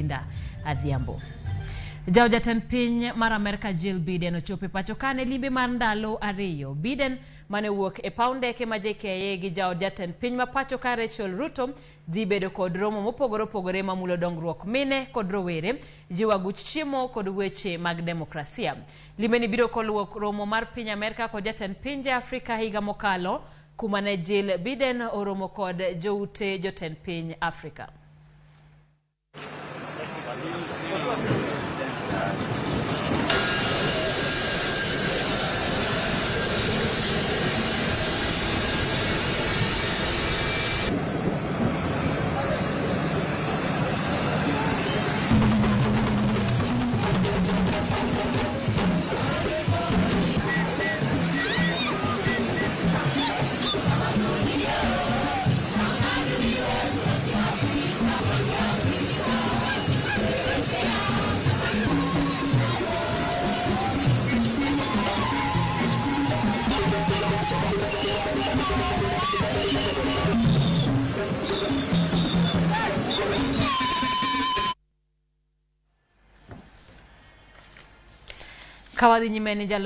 Linda Adhiambo. Jaod jatend piny mar Amerka Jill Biden ochopo e pacho ka ne limbe mar ndalo 2. Biden mane wuok e paw ndeke ma JKIA gi jaod jatend piny ma pacho ka Rachel Ruto dhi bedo kod romo mopogore opogore mamulo dongruok mine kod rowere, jiwo aguch chiemo kod weche mag demokrasia. Limbe ni biro koluwo romo mar piny Amerka kod jatend pinje Afrika higa mokalo kuma ne Jill Biden oromo kod joute jotend piny Afrika. Kawadhi nyime ni jalo